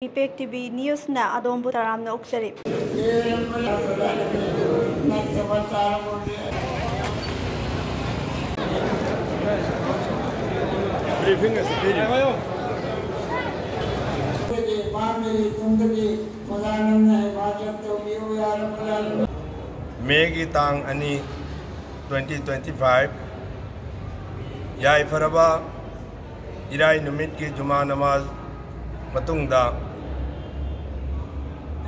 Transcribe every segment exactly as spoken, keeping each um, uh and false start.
Impact TV ꯅ꯭ꯌꯨꯁꯅ ꯑꯗꯣꯝꯕꯨ ꯇꯔꯥꯝꯅ ꯑꯣꯛꯆꯔꯤ꯫ ꯃꯦꯒꯤ ꯇꯥꯡ ꯑꯅꯤ, twenty twenty five, ꯌꯥꯏꯐꯔꯕ ꯏꯔꯥꯏ ꯅꯨꯃꯤꯠꯀꯤ ꯖꯨꯃꯥ ꯅꯃꯥꯖ ꯃꯇꯨꯡꯗ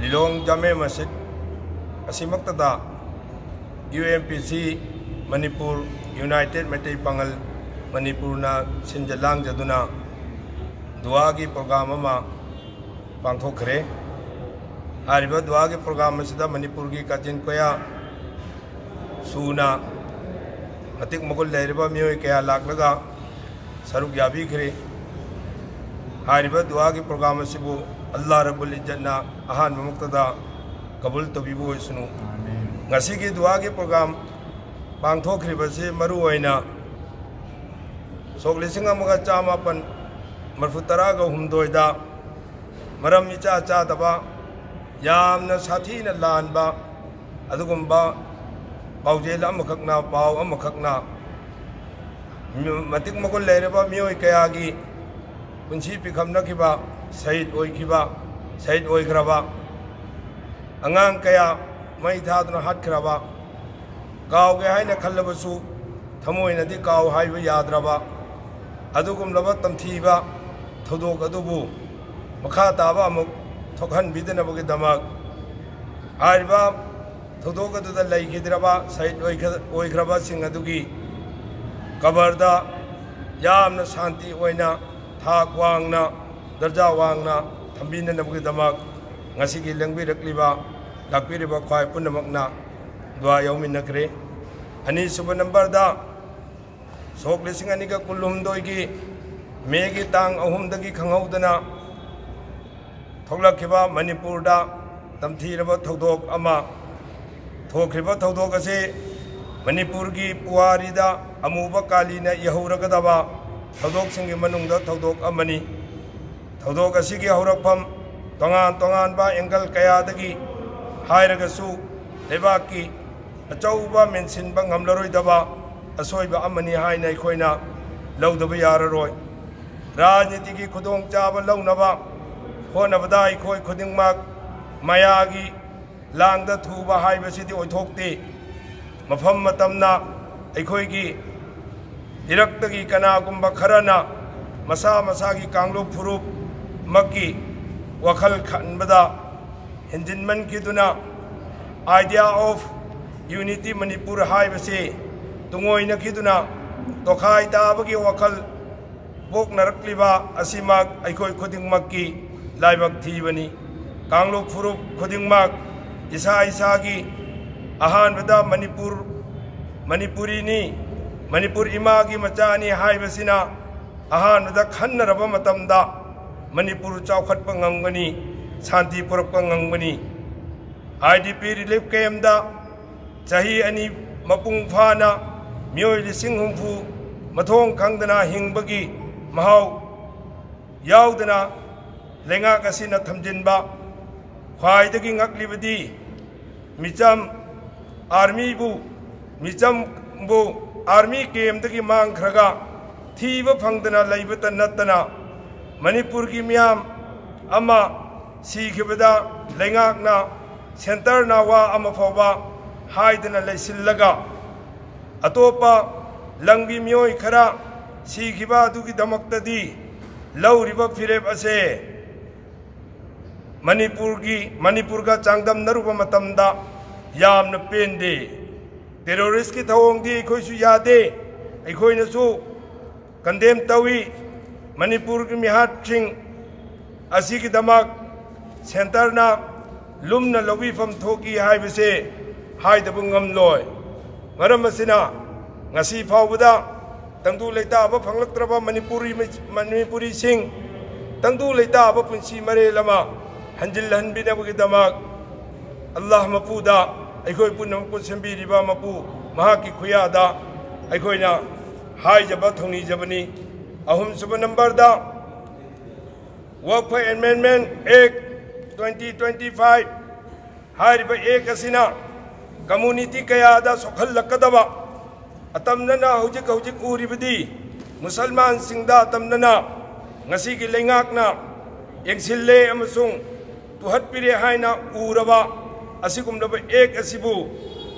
ꯂꯤꯂꯣꯡ ꯖꯥꯃꯦ ꯃꯁꯖꯤꯗ ꯑꯁꯤꯃꯛꯇꯗ ꯌꯨ ꯑꯦꯝ ꯄꯤ ꯁꯤ ꯃꯅꯤꯄꯨꯔ, ꯌꯨꯅꯥꯏꯇꯦꯠ ꯃꯩꯇꯩ ꯄꯥꯉꯜ ꯃꯅꯤꯄꯨꯔꯅ ꯁꯤꯟꯖ ꯂꯥꯡꯖꯗꯨꯅ ꯗꯨꯋꯥꯒꯤ ꯄ꯭ꯔꯣꯒ꯭ꯔꯥꯝ ꯑꯃ ꯄꯥꯡꯊꯣꯛꯈ꯭ꯔꯦ꯫ ꯍꯥꯏꯔꯤꯕ ꯗꯨꯋꯥꯒꯤ ꯄ꯭ꯔꯣꯒ꯭ꯔꯥꯝ ꯑꯁꯤꯗ ꯃꯅꯤꯄꯨꯔꯒꯤ ꯀꯥꯆꯤꯟ ꯀꯣꯌꯥ ꯁꯨꯅ ꯃꯇꯤꯛ ꯃꯒꯨꯟ ꯂꯩꯔꯕ ꯃꯤꯑꯣꯏ ꯀꯌꯥ ꯂꯥꯛꯂꯒ ꯁꯔꯨꯛ ꯌꯥꯕꯤꯈ꯭ꯔꯦ꯫ ꯍꯥꯏꯔꯤꯕ ꯗꯨꯋꯥꯒꯤ ꯄ꯭ꯔꯣꯒ꯭ꯔꯥꯝ ꯑꯁꯤꯕꯨ ꯑꯜꯂꯥ ꯔꯕꯨꯜ ꯏꯖꯠꯅ ꯑꯍꯥꯟꯕꯃꯛꯇꯗ ꯀꯕꯨꯜ ꯇꯧꯕꯤꯕ ꯑꯣꯏꯁꯅꯨ꯫ ꯉꯁꯤꯒꯤ ꯗꯨꯋꯥꯒꯤ ꯄ꯭ꯔꯣꯒ꯭ꯔꯥꯝ ꯄꯥꯡꯊꯣꯛꯈ꯭ꯔꯤꯕꯁꯤ ꯃꯔꯨ ꯑꯣꯏꯅ ꯁꯣꯛ ꯂꯤꯁꯤꯡ ꯑꯃꯒ ꯆꯥꯃꯥꯄꯟ ꯃꯔꯤꯐꯨ ꯇꯔꯥꯒ ꯍꯨꯝꯗꯣꯏꯗ ꯃꯔꯝ ꯏꯆꯥ ꯆꯥꯗꯕ, ꯌꯥꯝꯅ ꯁꯥꯊꯤꯅ ꯂꯥꯟꯕ ꯑꯗꯨꯒꯨꯝꯕ ꯄꯥꯎꯖꯦꯜ ꯑꯃꯈꯛꯅ, ꯄꯥꯎ ꯑꯃꯈꯛꯅ ꯃꯇꯤꯛ ꯃꯒꯨꯟ ꯂꯩꯔꯕ ꯃꯤꯑꯣꯏ ꯀꯌꯥꯒꯤ ꯄꯨꯟꯁꯤ ꯄꯤꯈꯝꯅꯈꯤꯕ, ꯁꯍꯤꯗ ꯑꯣꯏꯈꯤꯕ, ꯁꯍꯤꯗ ꯑꯣꯏꯈ꯭ꯔꯕ, ꯑꯉꯥꯡ ꯀꯌꯥ ꯃꯩ ꯊꯥꯗꯨꯅ ꯍꯥꯠꯈ꯭ꯔꯕ, ꯀꯥꯎꯒꯦ ꯍꯥꯏꯅ ꯈꯜꯂꯕꯁꯨ ꯊꯃꯣꯏꯅꯗꯤ ꯀꯥꯎ ꯍꯥꯏꯕ ꯌꯥꯗ꯭ꯔꯕ ꯑꯗꯨꯒꯨꯝꯂꯕ ꯇꯝꯊꯤꯕ ꯊꯧꯗꯣꯛ ꯑꯗꯨꯕꯨ ꯃꯈꯥ ꯇꯥꯕ ꯑꯃꯨꯛ ꯊꯣꯛꯍꯟꯕꯤꯗꯅꯕꯒꯤꯗꯃꯛ, ꯍꯥꯏꯔꯤꯕ ꯊꯧꯗꯣꯛ ꯑꯗꯨꯗ ꯂꯩꯈꯤꯗ꯭ꯔꯕ ꯁꯍꯤꯗ ꯑꯣꯏꯈ-, ꯑꯣꯏꯈ꯭ꯔꯕꯁꯤꯡ ꯑꯗꯨꯒꯤ ꯀꯕꯔꯗ ꯌꯥꯝꯅ ꯁꯥꯟꯇꯤ ꯑꯣꯏꯅ, ꯊꯥꯛ ꯋꯥꯡꯅ, ꯗꯔꯖꯥ ꯋꯥꯡꯅ ꯊꯝꯕꯤꯅꯅꯕꯒꯤꯗꯃꯛ ꯉꯁꯤꯒꯤ ꯂꯦꯡꯕꯤꯔꯛꯂꯤꯕ, ꯂꯥꯛꯄꯤꯔꯤꯕ ꯈ꯭ꯋꯥꯏ ꯄꯨꯝꯅꯃꯛꯅ ꯗꯨꯋꯥ ꯌꯥꯎꯃꯤꯟꯅꯈ꯭ꯔꯦ꯫ ꯑꯅꯤꯁꯨꯕ ꯅꯝꯕꯔꯗ, ꯁꯣꯛ ꯂꯤꯁꯤꯡ ꯑꯅꯤꯒ ꯀꯨꯟꯍꯨꯝꯗꯣꯏꯒꯤ ꯃꯦꯒꯤ ꯇꯥꯡ ꯑꯍꯨꯝꯗꯒꯤ ꯈꯪꯍꯧꯗꯅ ꯊꯣꯛꯂꯛꯈꯤꯕ ꯃꯅꯤꯄꯨꯔꯗ ꯇꯝꯊꯤꯔꯕ ꯊꯧꯗꯣꯛ ꯑꯃ ꯊꯣꯛꯈ꯭ꯔꯤꯕ ꯊꯧꯗꯣꯛ ꯑꯁꯤ ꯃꯅꯤꯄꯨꯔꯒꯤ ꯄꯨꯋꯥꯔꯤꯗ ꯑꯃꯨꯕ ꯀꯥꯂꯤꯅ ꯏꯍꯧꯔꯒꯗꯕ ꯊꯧꯗꯣꯛꯁꯤꯡꯒꯤ ꯃꯅꯨꯡꯗ ꯊꯧꯗꯣꯛ ꯑꯃꯅꯤ꯫ ꯊꯧꯗꯣꯛ ꯑꯁꯤꯒꯤ ꯍꯧꯔꯛꯐꯝ ꯇꯣꯉꯥꯟ ꯇꯣꯉꯥꯟꯕ angle ꯀꯌꯥꯗꯒꯤ ꯍꯥꯏꯔꯒꯁꯨ ꯂꯩꯕꯥꯛꯀꯤ ꯑꯆꯧꯕ ꯃꯦꯟꯁꯤꯟꯕ ꯉꯝꯂꯔꯣꯏꯗꯕ ꯑꯁꯣꯏꯕ ꯑꯃꯅꯤ ꯍꯥꯏꯅ ꯑꯩꯈꯣꯏꯅ ꯂꯧꯗꯕ ꯌꯥꯔꯔꯣꯏ꯫ ꯔꯥꯖꯅꯤꯇꯤꯒꯤ ꯈꯨꯗꯣꯡꯆꯥꯕ ꯂꯧꯅꯕ ꯍꯣꯠꯅꯕꯗ ꯑꯩꯈꯣꯏ ꯈꯨꯗꯤꯡꯃꯛ ꯃꯌꯥꯒꯤ ꯂꯥꯡꯗ ꯊꯨꯕ ꯍꯥꯏꯕꯁꯤꯗꯤ ꯑꯣꯏꯊꯣꯛꯇꯦ꯫ ꯃꯐꯝ ꯃꯇꯝꯅ ꯑꯩꯈꯣꯏꯒꯤ ꯏꯔꯛꯇꯒꯤ ꯀꯅꯥꯒꯨꯝꯕ ꯈꯔꯅ ꯃꯁꯥ ꯃꯁꯥꯒꯤ ꯀꯥꯡꯂꯨꯞ ꯐꯨꯔꯨꯞꯃꯛꯀꯤ ꯋꯥꯈꯜ ꯈꯟꯕꯗ ꯍꯦꯟꯖꯤꯟꯃꯟꯈꯤꯗꯨꯅ idea of unity ꯃꯅꯤꯄꯨꯔ ꯍꯥꯏꯕꯁꯤ ꯇꯨꯡꯑꯣꯏꯅꯈꯤꯗꯨꯅ ꯇꯣꯈꯥꯏ ꯇꯥꯕꯒꯤ ꯋꯥꯈꯜ ꯄꯣꯛꯅꯔꯛꯂꯤꯕ ꯑꯁꯤꯃꯛ ꯑꯩꯈꯣꯏ ꯈꯨꯗꯤꯡꯃꯛꯀꯤ ꯂꯥꯏꯕꯛ ꯊꯤꯕꯅꯤ꯫ ꯀꯥꯡꯂꯨꯞ ꯐꯨꯔꯨꯞ ꯈꯨꯗꯤꯡꯃꯛ ꯏꯁꯥ ꯏꯁꯥꯒꯤ ꯑꯍꯥꯟꯕꯗ ꯃꯅꯤꯄꯨꯔ, ꯃꯅꯤꯄꯨꯔꯤꯅꯤ, ꯃꯅꯤꯄꯨꯔ ꯏꯃꯥꯒꯤ ꯃꯆꯥꯅꯤ ꯍꯥꯏꯕꯁꯤꯅ ꯑꯍꯥꯟꯕꯗ ꯈꯟꯅꯔꯕ ꯃꯇꯝꯗ ꯃꯅꯤꯄꯨꯔ ꯆꯥꯎꯈꯠꯄ ꯉꯝꯒꯅꯤ, ꯁꯥꯟꯇꯤ ꯄꯨꯔꯛꯄ ꯉꯝꯒꯅꯤ꯫ IDP relief camp ꯗ ꯆꯍꯤ ꯑꯅꯤ ꯃꯄꯨꯡ ꯐꯥꯅ ꯃꯤꯑꯣꯏ ꯂꯤꯁꯤꯡ ꯍꯨꯝꯐꯨ ꯃꯊꯣꯡ ꯈꯪꯗꯅ ꯍꯤꯡꯕꯒꯤ ꯃꯍꯥꯎ ꯌꯥꯎꯗꯅ ꯂꯩꯉꯥꯛ ꯑꯁꯤꯅ ꯊꯝꯖꯤꯟꯕ꯫ ꯈ꯭ꯋꯥꯏꯗꯒꯤ ꯉꯛꯂꯤꯕꯗꯤ ꯃꯤꯆꯝ army ꯕꯨ, ꯃꯤꯆꯝꯕꯨ army camp ꯗꯒꯤ ꯃꯥꯡꯈ꯭ꯔꯒ ꯊꯤꯕ ꯐꯪꯗꯅ ꯂꯩꯕꯇ ꯅꯠꯇꯅ ꯃꯅꯤꯄꯨꯔꯒꯤ ꯃꯤꯌꯥꯝ ꯑꯃ ꯁꯤꯈꯤꯕꯗ ꯂꯩꯉꯥꯛꯅ centre ꯅ ꯋꯥ ꯑꯃ ꯐꯥꯎꯕ ꯍꯥꯏꯗꯅ ꯂꯩꯁꯤꯜꯂꯒ ꯑꯇꯣꯞꯄ ꯂꯝꯒꯤ ꯃꯤꯑꯣꯏ ꯈꯔ ꯁꯤꯈꯤꯕ ꯑꯗꯨꯒꯤꯗꯃꯛꯇꯗꯤ ꯂꯧꯔꯤꯕ ꯐꯤꯔꯦꯞ ꯑꯁꯦ ꯃꯅꯤꯄꯨꯔꯒꯤ, ꯃꯅꯤꯄꯨꯔꯒ ꯆꯥꯡꯗꯝꯅꯔꯨꯕ ꯃꯇꯝꯗ ꯌꯥꯝꯅ ꯄꯦꯟꯗꯦ꯫ Terrorist ꯀꯤ ꯊꯧꯑꯣꯡꯗꯤ ꯑꯩꯈꯣꯏꯁꯨ ꯌꯥꯗꯦ, ꯑꯩꯈꯣꯏꯅꯁꯨ condemn ꯇꯧꯏ꯫ ꯃꯅꯤꯄꯨꯔꯒꯤ ꯃꯤꯍꯥꯠꯁꯤꯡ ꯑꯁꯤꯒꯤꯗꯃꯛ centre ꯅ ꯂꯨꯝꯅ ꯂꯧꯕꯤꯐꯝ ꯊꯣꯛꯏ ꯍꯥꯏꯕꯁꯦ ꯍꯥꯏꯗꯕ ꯉꯝꯂꯣꯏ꯫ ꯃꯔꯝ ꯑꯁꯤꯅ ꯉꯁꯤ ꯐꯥꯎꯕꯗ ꯇꯪꯗꯨ ꯂꯩꯇꯥꯕ ꯐꯪꯂꯛꯇ꯭ꯔꯕ ꯃꯅꯤꯄꯨꯔꯤ, ꯃꯅꯤꯄꯨꯔꯤꯁꯤꯡ ꯇꯪꯗꯨ ꯂꯩꯇꯥꯕ ꯄꯨꯟꯁꯤ ꯃꯔꯦꯜ ꯑꯃ ꯍꯟꯖꯤꯜꯍꯟꯕꯤꯅꯕꯒꯤꯗꯃꯛ ꯑꯜꯂꯥꯍ ꯃꯄꯨꯗ ꯑꯩꯈꯣꯏ ꯄꯨꯝꯅꯃꯛꯄꯨ ꯁꯦꯝꯕꯤꯔꯤꯕ ꯃꯄꯨ ꯃꯍꯥꯛꯀꯤ ꯈꯨꯌꯥꯗ ꯑꯩꯈꯣꯏꯅ ꯍꯥꯏꯖꯕ ꯊꯧꯅꯤꯖꯕꯅꯤ꯫ ꯑꯍꯨꯝꯁꯨꯕ number ꯗ, Waqf Amendment Act twenty twenty-five ꯍꯥꯏꯔꯤꯕ ꯑꯦꯛ ꯑꯁꯤꯅ ꯀꯝꯃ꯭ꯌꯨꯅꯤꯇꯤ ꯀꯌꯥꯗ ꯁꯣꯛꯍꯜꯂꯛꯀꯗꯕ, ꯑꯇꯝꯅꯅ ꯍꯧꯖꯤꯛ ꯍꯧꯖꯤꯛ ꯎꯔꯤꯕꯗꯤ ꯃꯨꯁꯜꯃꯥꯟꯁꯤꯡꯗ ꯑꯇꯝꯅꯅ ꯉꯁꯤꯒꯤ ꯂꯩꯉꯥꯛꯅ ꯌꯦꯡꯁꯤꯜꯂꯦ ꯑꯃꯁꯨꯡ ꯇꯨꯍꯠꯄꯤꯔꯦ ꯍꯥꯏꯅ ꯎꯔꯕ ꯑꯁꯤꯒꯨꯝꯂꯕ ꯑꯦꯛ ꯑꯁꯤꯕꯨ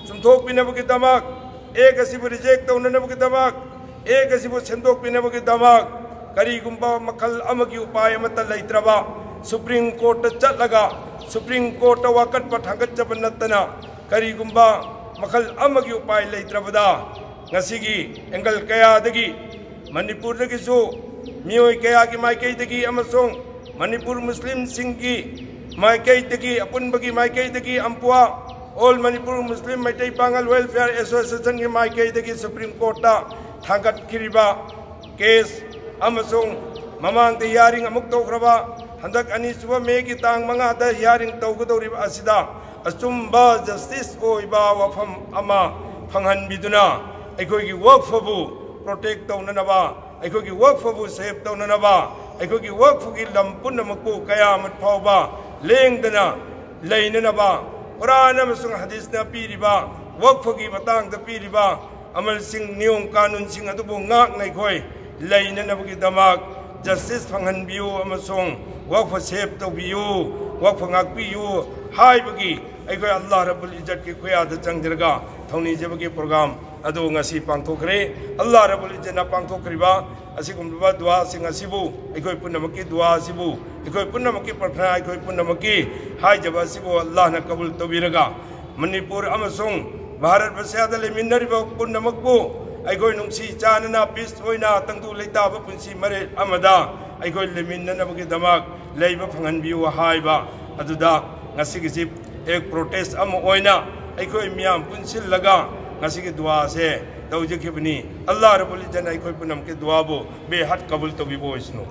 ꯆꯨꯝꯊꯣꯛꯄꯤꯅꯕꯒꯤꯗꯃꯛ, ꯑꯦꯛ ꯑꯁꯤꯕꯨ ꯔꯤꯖꯦꯛ ꯇꯧꯅꯅꯕꯒꯤꯗꯃꯛ, ꯑꯦꯛ ꯑꯁꯤꯕꯨ ꯁꯦꯝꯗꯣꯛꯄꯤꯅꯕꯒꯤꯗꯃꯛ ꯀꯔꯤꯒꯨꯝꯕ ꯃꯈꯜ ꯑꯃꯒꯤ ꯎꯄꯥꯏ ꯑꯃꯠꯇ ꯂꯩꯇ꯭ꯔꯕ, ꯁꯨꯄ꯭ꯔꯤꯝ ꯀꯣꯔꯠꯇ ꯆꯠꯂꯒ ꯁꯨꯄ꯭ꯔꯤꯝ ꯀꯣꯔꯠꯇ ꯋꯥꯀꯠꯄ ꯊꯥꯡꯒꯠꯆꯕ ꯅꯠꯇꯅ ꯀꯔꯤꯒꯨꯝꯕ ꯃꯈꯜ ꯑꯃꯒꯤ ꯎꯄꯥꯏ ꯂꯩꯇ꯭ꯔꯕꯗ, ꯉꯁꯤꯒꯤ ꯑꯦꯡꯒꯜ ꯀꯌꯥꯗꯒꯤ, ꯃꯅꯤꯄꯨꯔꯗꯒꯤꯁꯨ ꯃꯤꯑꯣꯏ ꯀꯌꯥꯒꯤ ꯃꯥꯏꯀꯩꯗꯒꯤ ꯑꯃꯁꯨꯡ ꯃꯅꯤꯄꯨꯔ ꯃꯨꯁꯂꯤꯝꯁꯤꯡꯒꯤ ꯃꯥꯏꯀꯩꯗꯒꯤ, ꯑꯄꯨꯟꯕꯒꯤ ꯃꯥꯏꯀꯩꯗꯒꯤ, ꯑꯝꯄꯨꯋꯥ, All Manipur Muslim Meitei Pangal Welfare Associationꯒꯤ ꯃꯥꯏꯀꯩꯗꯒꯤ ꯁꯨꯄ꯭ꯔꯤꯝ ꯀꯣꯔꯠꯇ ꯊꯥꯡꯒꯠꯈꯤꯔꯤꯕ ꯀꯦꯁ ꯑꯃꯁꯨꯡ ꯃꯃꯥꯡꯗ ꯍꯤꯌꯥꯔꯤꯡ ꯑꯃꯨꯛ ꯇꯧꯈ꯭ꯔꯕ, ꯍꯟꯗꯛ ꯑꯅꯤꯁꯨꯕ ꯃꯦꯒꯤ ꯇꯥꯡ ꯃꯉꯥꯗ ꯍꯤꯌꯥꯔꯤꯡ ꯇꯧꯒꯗꯧꯔꯤꯕ ꯑꯁꯤꯗ ꯑꯆꯨꯝꯕ ꯖꯁꯇꯤꯁ ꯑꯣꯏꯕ ꯋꯥꯐꯝ ꯑꯃ ꯐꯪꯍꯟꯕꯤꯗꯨꯅ ꯑꯩꯈꯣꯏꯒꯤ ꯋꯛꯐꯕꯨ ꯄ꯭ꯔꯣꯇꯦꯛ ꯇꯧꯅꯅꯕ, ꯑꯩꯈꯣꯏꯒꯤ ꯋꯛꯐꯕꯨ ꯁꯦꯞ ꯇꯧꯅꯅꯕ, ꯑꯩꯈꯣꯏꯒꯤ ꯋꯛꯐꯒꯤ ꯂꯝ ꯄꯨꯝꯅꯃꯛꯄꯨ ꯀꯌꯥꯃꯠ ꯐꯥꯎꯕ ꯂꯦꯡꯗꯅ ꯂꯩꯅꯅꯕ, ꯀꯨꯔꯥꯟ ꯑꯃꯁꯨꯡ ꯍꯗꯤꯁꯅ ꯄꯤꯔꯤꯕ ꯋꯛꯐꯒꯤ ꯃꯇꯥꯡꯗ ꯄꯤꯔꯤꯕ ꯑꯃꯜꯁꯤꯡ, ꯅꯤꯌꯣꯝ ꯀꯥꯅꯨꯟꯁꯤꯡ ꯑꯗꯨꯕꯨ ꯉꯥꯛꯅ ꯑꯩꯈꯣꯏ ꯂꯩꯅꯅꯕꯒꯤꯗꯃꯛ ꯖꯁꯇꯤꯁ ꯐꯪꯍꯟꯕꯤꯌꯨ ꯑꯃꯁꯨꯡ ꯋꯛꯐ ꯁꯦꯞ ꯇꯧꯕꯤꯌꯨ, ꯋꯛꯐ ꯉꯥꯛꯄꯤꯌꯨ ꯍꯥꯏꯕꯒꯤ ꯑꯩꯈꯣꯏ ꯑꯜꯂꯥꯍ ꯔꯕꯨꯜ ꯏꯖꯠꯀꯤ ꯈꯨꯌꯥꯗ ꯆꯪꯖꯔꯒ ꯊꯧꯅꯤꯖꯕꯒꯤ ꯄ꯭ꯔꯣꯒ꯭ꯔꯥꯝ ꯑꯗꯨ ꯉꯁꯤ ꯄꯥꯡꯊꯣꯛꯈ꯭ꯔꯦ꯫ ꯑꯜꯂꯥꯍ ꯔꯕꯨꯜ ꯏꯖꯠꯅ ꯄꯥꯡꯊꯣꯛꯈ꯭ꯔꯤꯕ ꯑꯁꯤꯒꯨꯝꯂꯕ ꯗꯨꯋꯥꯁꯤꯡ ꯑꯁꯤꯕꯨ, ꯑꯩꯈꯣꯏ ꯄꯨꯝꯅꯃꯛꯀꯤ ꯗꯨꯋꯥ ꯑꯁꯤꯕꯨ, ꯑꯩꯈꯣꯏ ꯄꯨꯝꯅꯃꯛꯀꯤ ꯄ꯭ꯔꯊꯅꯥ, ꯑꯩꯈꯣꯏ ꯄꯨꯝꯅꯃꯛꯀꯤ ꯍꯥꯏꯖꯕ ꯑꯁꯤꯕꯨ ꯑꯜꯂꯥꯍꯅ ꯀꯕꯨꯜ ꯇꯧꯕꯤꯔꯒ, ꯃꯅꯤꯄꯨꯔ ꯑꯃꯁꯨꯡ ꯚꯥꯔꯠ ꯕꯔꯁꯥꯗ ꯂꯩꯃꯤꯟꯅꯔꯤꯕ ꯄꯨꯝꯅꯃꯛꯄꯨ ꯑꯩꯈꯣꯏ ꯅꯨꯡꯁꯤ ꯆꯥꯟꯅꯅ ꯄꯤꯁ ꯑꯣꯏꯅ ꯇꯪꯗꯨ ꯂꯩꯇꯥꯕ ꯄꯨꯟꯁꯤ ꯃꯔꯦꯜ ꯑꯃꯗ ꯑꯩꯈꯣꯏ ꯂꯩꯃꯤꯟꯅꯅꯕꯒꯤꯗꯃꯛ ꯂꯩꯕ ꯐꯪꯍꯟꯕꯤꯌꯨ ꯍꯥꯏꯕ ꯑꯗꯨꯗ ꯉꯁꯤꯒꯤꯁꯤ ꯑꯦꯛ ꯄ꯭ꯔꯣꯇꯦꯁ ꯑꯃ ꯑꯣꯏꯅ ꯑꯩꯈꯣꯏ ꯃꯤꯌꯥꯝ ꯄꯨꯟꯁꯤꯜꯂꯒ ꯉꯁꯤꯒꯤ ꯗꯨꯋꯥꯁꯦ ꯇꯧꯖꯈꯤꯕꯅꯤ꯫ ꯑꯜꯂꯥꯍ ꯔꯕꯨꯜ ꯏꯖꯠꯅ ꯑꯩꯈꯣꯏ ꯄꯨꯝꯅꯃꯛꯀꯤ ꯗꯨꯋꯥꯕꯨ ꯕꯦꯍꯠ ꯀꯕꯨꯜ ꯇꯧꯕꯤꯕ ꯑꯣꯏꯁꯅꯨ꯫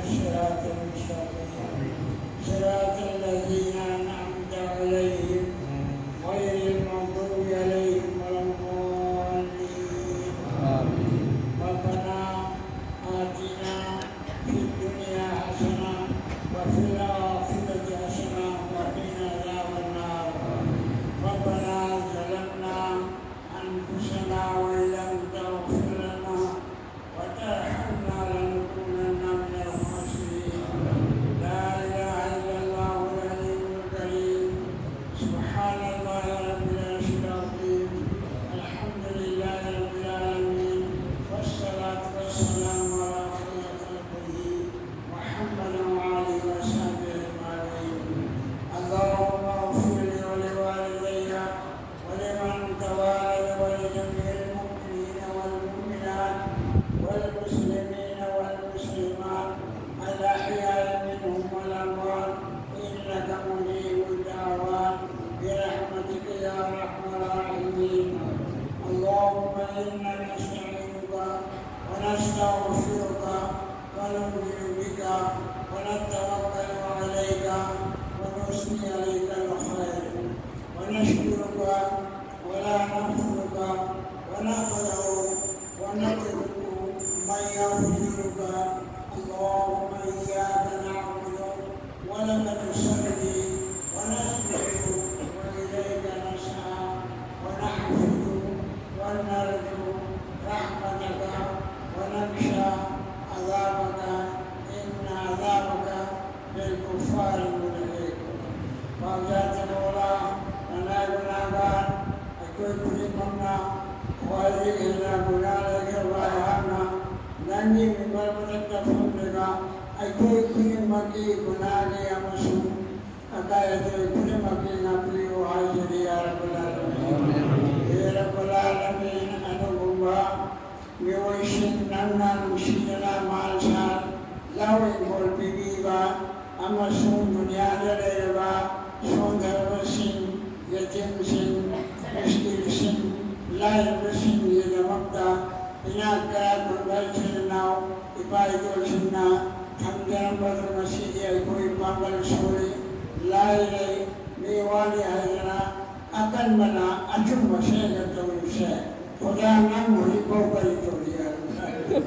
الصراط المستقيم. صراط الذين أنعمت عليهم غير المغضوب عليهم ولا الضالين. ربنا آتنا في الدنيا حسنة وفي الآخرة حسنة وقنا عذاب النار. ربنا ظلمنا أنفسنا وإن لم تغفر لنا وترحمنا لنكونن من الخاسرين. لا إله إلا الله العلي الكريم. سبحان الله رب العرش العظيم. الحمد لله رب العالمين. والصلاة والسلام على خير خلقه محمد وآله وصحبه أجمعين. اللهم اغفر لي ولوالدي ولمن توالي ولجميع المؤمنين والمؤمنات والمسلمين والمسلمات الأحياء منهم والأموات إنك مجيب الدعوات برحمتك يا أرحم الراحمين. اللهم إنا نستعينك ونستغفرك ونؤمن بك ونتوكل عليك ونثني عليك الخير ونشكرك ولا نكفرك ونخلع ونترك من يغفرك. اللهم إياك نعبد ولك نصلي ونسجد وإليك نسعى ونحفد ونرجو رحمتك ونخشى عذابك إن عذابك بالكفار ملحق. ꯄꯥꯎꯖꯥ ꯃꯧꯂꯥ ꯅꯅꯥꯏ ꯒꯨꯅꯥꯒꯥꯔ ꯑꯩꯈꯣꯏ ꯈꯨꯗꯤꯡꯃꯛꯅ ꯈ꯭ꯋꯥꯏꯗꯒꯤ ꯍꯦꯟꯅ ꯒꯨꯅꯥ ꯂꯩꯈ꯭ꯔꯕ ꯑꯩꯍꯥꯛꯅ ꯅꯪꯒꯤ ꯃꯤꯝꯕꯔ ꯃꯊꯛꯇ ꯐꯝꯂꯒ ꯑꯩꯈꯣꯏ ꯈꯨꯗꯤꯡꯃꯛꯀꯤ ꯒꯨꯅꯥꯒꯤ ꯑꯃꯁꯨꯡ ꯑꯀꯥꯏ ꯑꯇꯣꯏ ꯈꯨꯗꯤꯡꯃꯛꯀꯤ ꯉꯥꯛꯄꯤꯌꯨ ꯍꯥꯏꯖꯔꯤ ꯌꯥ ꯔꯕꯨꯜ ꯑꯥꯂꯃꯤꯟ꯫ ꯍꯦ ꯔꯕꯨꯜ ꯑꯥꯂꯃꯤꯟ, ꯑꯗꯨꯒꯨꯝꯕ ꯃꯤꯑꯣꯏꯁꯤꯡ ꯅꯪꯅ ꯅꯨꯡꯁꯤꯗꯅ ꯃꯥꯜ ꯁꯥꯜ ꯂꯧ ꯏꯪꯈꯣꯜ ꯄꯤꯕꯤꯕ ꯑꯃꯁꯨꯡ ꯗꯨꯅꯤꯌꯥꯗ ꯂꯩꯔꯕ ꯁꯣꯟꯊꯔꯕꯁꯤꯡ, ꯌꯦꯇꯤꯝꯁꯤꯡ, ꯃꯤꯁꯀꯤꯟꯁꯤꯡ, ꯂꯥꯏꯔꯕꯁꯤꯡꯒꯤꯗꯃꯛꯇ ꯏꯅꯥꯛ ꯀꯌꯥ ꯈꯨꯟꯕ ꯏꯆꯤꯜ ꯏꯅꯥꯎ ꯏꯄꯥ ꯏꯄꯨꯁꯤꯡꯅ ꯊꯝ ꯌꯥꯝꯕꯗ ꯉꯁꯤꯗꯤ ꯑꯩꯈꯣꯏ ꯄꯥꯡꯒꯜ ꯁꯣꯜꯂꯤ, ꯂꯥꯏꯔꯩ, ꯃꯤ ꯋꯥꯠꯂꯤ ꯍꯥꯏꯗꯅ ꯑꯀꯟꯕꯅ ꯑꯆꯨꯝꯕ ꯁꯦꯟꯗ ꯇꯧꯔꯤꯕꯁꯦ ꯈꯨꯗꯥ ꯅꯪ ꯍꯧꯖꯤꯛꯐꯥꯎ ꯀꯔꯤ ꯇꯧꯔꯤ ꯍꯥꯏꯕ?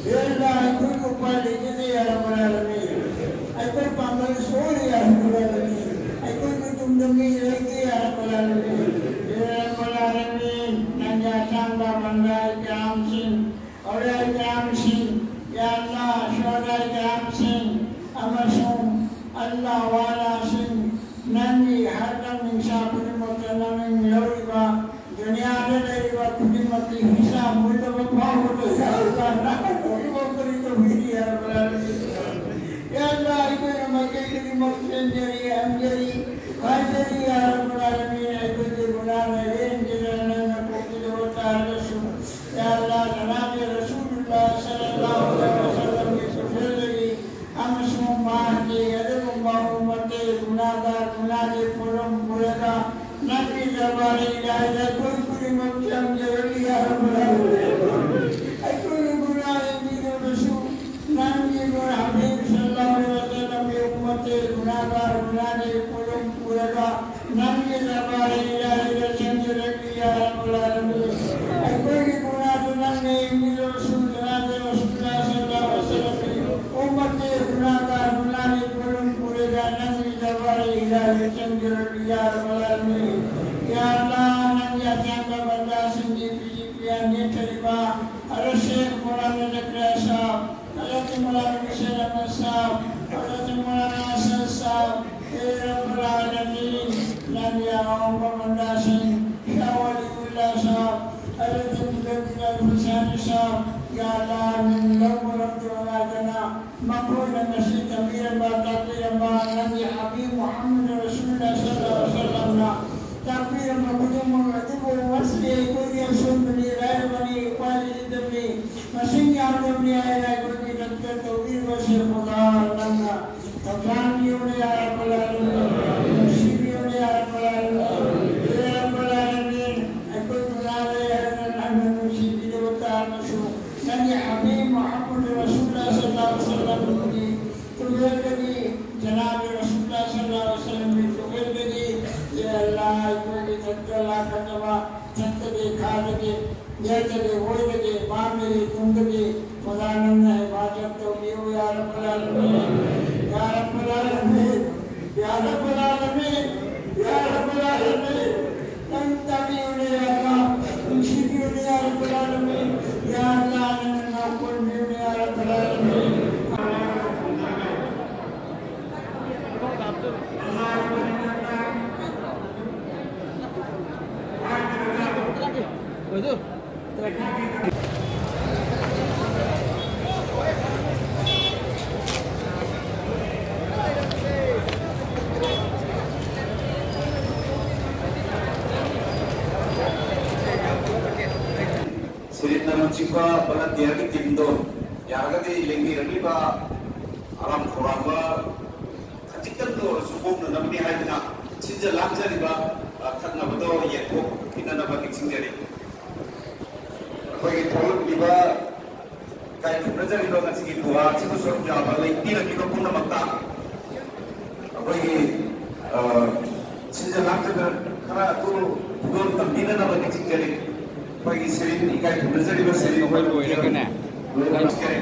ꯍꯦꯟꯅ ꯑꯩꯈꯣꯏꯒꯤ ꯎꯄꯥꯏ ꯂꯩꯖꯗꯦ ꯌꯥꯔꯕ꯭ꯔꯥ ꯂꯝꯃꯤ? ꯑꯩꯈꯣꯏ ꯄꯥꯡꯒꯜ ꯁꯣꯜꯂꯤ ꯌꯥꯔꯕ꯭ꯔꯥ ꯂꯝꯃꯤ? ꯑꯩꯈꯣꯏꯒꯤ ꯇꯨꯡꯗ ꯃꯤ ꯂꯩꯇꯦ ꯌꯥꯔꯕ꯭ꯔꯥ ꯂꯝꯃꯤ? ꯍꯦ ꯔꯕ꯭ꯕꯨꯜ ꯅꯪꯒꯤ ꯑꯁꯥꯡꯕ ꯃꯟꯗꯥꯏ ꯀꯌꯥꯝꯁꯤꯡ ꯑꯧꯂꯤꯌꯥ ꯀꯌꯥꯝꯁꯤꯡ, ꯌꯥ ꯑꯜꯂꯥꯍ, ꯁꯨꯍꯗꯥ ꯀꯌꯥꯝꯁꯤꯡ ꯑꯃꯁꯨꯡ ꯑꯜꯂꯥꯍ ꯋꯥꯂꯥꯁꯤꯡ, ꯅꯪꯒꯤ ꯍꯔꯀꯝ ꯅꯤꯡꯁꯥ ꯈꯨꯗꯤꯡꯃꯛꯇ ꯅꯃꯤꯡ ꯂꯧꯔꯤꯕ, ꯗꯨꯅꯤꯌꯥꯗ ꯂꯩꯔꯤꯕ ꯈꯨꯗꯤꯡꯃꯛꯀꯤ ꯍꯤꯁꯥꯕ ꯃꯨꯜꯂꯕ ꯐꯥꯎꯕꯗ, ꯌꯥ ꯑꯜꯂꯥꯍ, ꯅꯍꯥꯛꯅ ꯇꯧꯔꯤꯕ ꯀꯔꯤ ꯇꯧꯕꯤꯔꯤ ꯍꯥꯏꯕ? ꯌꯥ ꯑꯜꯂꯥꯍ, ꯑꯩꯈꯣꯏꯅ ꯃꯥꯏꯀꯩ ꯈꯨꯗꯤꯡꯃꯛ ꯆꯦꯟꯖꯔꯤ, ꯍꯟꯖꯔꯤ, ꯍꯥꯏꯖꯔꯤ, ꯌꯥ ꯔꯕ꯭ꯕꯨꯜ ꯑꯥꯂꯃꯤꯟ, ꯑꯩꯈꯣꯏꯒꯤ ꯒꯨꯅꯥꯍꯅ ꯍꯦꯟꯖꯤꯟꯅ ꯅꯪꯅ ꯀꯣꯛꯄꯤꯗꯕ ꯇꯥꯔꯒꯁꯨ, ꯌꯥ ꯑꯜꯂꯥꯍ, ꯖꯅꯥꯕꯦ ꯔꯁꯨꯂꯨꯜꯂꯥꯍ ꯁꯜꯂꯜꯂꯥꯍꯨ ꯑꯂꯩꯍꯤ ꯋꯁꯜꯂꯝꯒꯤ ꯈꯨꯠꯊꯦꯜꯗꯒꯤ ꯑꯃꯁꯨꯡ ꯃꯍꯥꯛꯀꯤ ꯑꯗꯨꯒꯨꯝꯕ ꯎꯝꯃꯠꯇ ꯒꯨꯅꯥꯍꯒꯥꯔ ꯒꯨꯅꯥꯍꯒꯤ ꯄꯣꯠꯂꯨꯝ ꯄꯨꯔꯒ ꯅꯪꯒꯤ ꯗꯔꯕꯥꯔ ꯏꯂꯥꯍꯤꯗ ꯑꯩꯈꯣꯏ ꯈꯨꯗꯤꯡꯃꯛ ꯆꯪꯖꯔꯛꯂꯤ, ꯌꯥ ꯔꯕ꯭ꯕꯜ ꯑꯥꯂꯃꯤꯟ꯫ ꯑꯩꯈꯣꯏꯒꯤ ꯒꯨꯅꯥꯍ ꯍꯦꯟꯖꯤꯟꯅꯕꯁꯨ ꯅꯪꯒꯤ ꯍꯕꯤꯕ ꯁꯜꯂꯜꯂꯥꯍꯨ ꯑꯂꯩꯍꯤ ꯋꯁꯜꯂꯝꯒꯤ ꯎꯝꯃꯠꯇ ꯒꯨꯅꯥꯍꯒꯥꯔ ꯒꯨꯅꯥꯍꯒꯤ ꯄꯣꯠꯂꯨꯝ ꯄꯨꯔꯒ ꯅꯪꯒꯤ ꯗꯔꯕꯥꯔ ꯏꯂꯥꯍꯤꯗ ꯆꯪꯖꯔꯛꯂꯤ, ꯌꯥ ꯔꯕ꯭ꯕꯜ ꯑꯥꯂꯃꯤꯟ꯫ ꯑꯩꯈꯣꯏꯒꯤ ꯒꯨꯅꯥꯍꯗꯨ ꯅꯪꯅ ꯌꯦꯡꯕꯤꯔꯕꯁꯨ, ꯖꯅꯥꯕꯦ ꯔꯁꯨꯂꯨꯜꯂꯥꯍ ꯁꯜꯂꯜꯂꯥꯍꯨ ꯑꯂꯩꯍꯤ ꯋꯁꯜꯂꯝꯒꯤ ꯎꯝꯃꯠꯇ ꯒꯨꯅꯥꯍꯒꯥꯔ ꯒꯨꯅꯥꯍꯒꯤ ꯄꯣꯠꯂꯨꯝ ꯄꯨꯔꯒ ꯅꯪꯒꯤ ꯗꯔꯕꯥꯔ ꯏꯂꯥꯍꯤꯗ ꯆꯪꯖꯔꯛꯂꯤ, ꯌꯥ ꯔꯕ꯭ꯕꯜ ꯑꯥꯂꯃꯤꯟ꯫ ꯌꯥ ꯑꯜꯂꯥꯍ, ꯅꯪꯒꯤ ꯑꯆꯥꯟꯕ ꯕꯟꯗꯥꯁꯤꯡꯒꯤ ꯐꯤꯖꯤ ꯐꯤꯔꯥꯟ ꯅꯦꯠꯊꯔꯤꯕ ꯍꯖꯔꯠ ꯁꯦꯈ ꯃꯧꯂꯥꯅꯥ ꯖꯀꯔꯤꯌꯥ ꯁꯥꯍꯕ, ꯍꯖꯔꯠ ꯃꯧꯂꯥꯅꯥ ꯍꯨꯁꯦꯟ ꯑꯍꯃꯗ ꯁꯥꯍꯕ, ꯍꯖꯔꯠ ꯃꯧꯂꯥꯅꯥ ꯑꯁꯗ ꯁꯥꯍꯕ, ꯍꯦ ꯔꯕ꯭ꯕꯨꯜ ꯑꯥꯂꯃꯤꯟ, ꯅꯪꯒꯤ ꯑꯋꯥꯡꯕ ꯕꯟꯗꯥꯁꯤꯡ, ꯁꯥꯍ ꯋꯥꯂꯤꯎꯜꯂꯥꯍ ꯁꯥꯍꯕ, ꯍꯖꯔꯠ ꯃꯨꯖꯗꯤꯗ ꯑꯜ ꯐꯨꯔꯁꯥꯅꯤ ꯁꯥꯍꯕ, ꯌꯥ ꯑꯜꯂꯥꯍ, ꯃꯤꯡ ꯂꯧꯕ ꯉꯝꯗꯕ ꯉꯥꯏꯗꯅ ꯃꯈꯣꯏꯅ ꯉꯁꯤ ꯇꯝꯕꯤꯔꯝꯕ, ꯇꯥꯛꯄꯤꯔꯝꯕ, ꯅꯪꯒꯤ ꯍꯕꯤꯕ ꯃꯨꯍꯝꯃꯗ ꯔꯁꯨꯂꯨꯜꯂꯥꯍ ꯁꯜꯂꯜꯂꯥꯍꯨ ꯑꯂꯩꯍꯤ ꯋꯁꯜꯂꯝꯅ ꯇꯥꯛꯄꯤꯔꯝꯕ ꯈꯨꯗꯤꯡꯃꯛ ꯑꯗꯨꯕꯨ ꯉꯁꯤ ꯑꯩꯈꯣꯏꯒꯤ ꯑꯁꯣꯟꯕꯅꯤ, ꯂꯥꯏꯔꯕꯅꯤ, ꯎꯄꯥꯏ ꯂꯩꯖꯗꯕꯅꯤ, ꯃꯁꯤꯡ ꯌꯥꯝꯗꯕꯅꯤ ꯍꯥꯏꯅ ꯑꯩꯈꯣꯏꯒꯤ ꯗꯥꯛꯇꯔ ꯇꯧꯕꯤꯔꯤꯕ ꯁꯦ ꯈꯨꯗꯥ ꯅꯪꯅ ꯊꯧꯖꯥꯟꯕꯤꯌꯨꯅꯦ ꯌꯥ ꯔꯕ꯭ꯕꯜ ꯑꯥꯂꯃꯤꯟ, ꯅꯨꯡꯁꯤꯕꯤꯌꯨꯅꯦ ꯌꯥ ꯔꯕ꯭ꯕꯜ ꯑꯥꯂꯃꯤꯟ, ꯍꯦ ꯔꯕ꯭ꯕꯜ ꯑꯥꯂꯃꯤꯟ, ꯑꯩꯈꯣꯏ ꯒꯨꯅꯥꯍ ꯂꯩ ꯍꯥꯏꯗꯅ ꯅꯪꯅ ꯅꯨꯡꯁꯤꯕꯤꯗꯕ ꯇꯥꯔꯒꯁꯨ, ꯅꯪꯒꯤ ꯍꯕꯤꯕ ꯃꯨꯍꯝꯃꯗ ꯔꯁꯨꯂꯨꯜꯂꯥꯍ ꯁꯜꯂꯜꯂꯥꯍꯨ ꯑꯂꯩꯍꯤ ꯋꯁꯜꯂꯝꯒꯤ يا رب العالمين، يا رب العالمين، يا رب العالمين. ꯅꯪ ꯇꯥꯕꯤꯌꯨꯅꯦ ꯌꯥ ꯑꯜꯂꯥꯍ, ꯅꯨꯡꯁꯤꯕꯤꯌꯨꯅꯦ ꯌꯥ ꯔꯕ ꯑꯜ ꯑꯥꯂꯃꯤꯟ, ꯌꯥ ꯑꯜꯂꯥꯍ ꯅꯪꯅ ꯉꯥꯛꯄꯤꯌꯨꯅꯦ ꯌꯥ ꯔꯕ ꯑꯜ ꯑꯥꯂꯃꯤꯟ. ꯁꯤꯔꯤꯟꯅ ꯂꯨꯆꯤꯡꯕ ꯚꯣꯂꯟꯇꯤꯌꯔꯒꯤ ꯇꯤꯝꯗꯣ ꯌꯥꯔꯒꯗꯤ ꯂꯦꯡꯕꯤꯔꯛꯂꯤꯕ ꯑꯔꯥꯝ ꯈꯧꯔꯥꯡꯕ ꯈꯖꯤꯛꯇꯪꯗ ꯑꯣꯏꯔꯁꯨ ꯀꯣꯛꯅꯅꯕꯅꯤ ꯍꯥꯏꯗꯨꯅ ꯁꯤꯟꯖ ꯂꯥꯡꯖꯔꯤꯕ, ꯑ, ꯊꯛꯅꯕꯗꯣ ꯌꯦꯟꯊꯣꯛꯄꯤꯅꯅꯕ ꯅꯤꯡꯁꯤꯡꯖꯔꯤ꯫ ꯑꯩꯈꯣꯏꯒꯤ ꯊꯣꯛꯂꯛꯂꯤꯕ ꯏꯀꯥꯏ ꯈꯨꯝꯅꯖꯔꯤꯕ ꯉꯁꯤꯒꯤ ꯗꯨꯋꯥ ꯑꯁꯤꯕꯨ ꯁꯔꯨꯛ ꯌꯥꯕ ꯂꯩꯕꯤꯔꯛꯂꯤꯕ ꯄꯨꯝꯅꯃꯛꯇ ꯑꯩꯈꯣꯏꯒꯤ, ꯑ, ꯁꯤꯟꯖ ꯂꯥꯡꯖꯗ ꯈꯔ ꯑꯗꯨ ꯈꯨꯗꯣꯜ ꯇꯝꯕꯤꯅꯅꯕ ꯅꯤꯡꯁꯤꯡꯖꯔꯤ꯫ ꯑꯩꯈꯣꯏꯒꯤ ꯁꯤꯔꯤꯟ ꯏꯀꯥꯏ ꯈꯨꯝꯅꯖꯔꯤꯕ ꯁꯤꯔꯤꯟ ꯑꯩꯈꯣꯏ ꯂꯣꯏꯔꯒꯅꯦ꯫ ꯂꯣꯏꯔꯒ ꯅꯤꯡꯁꯤꯡꯖꯔꯤ꯫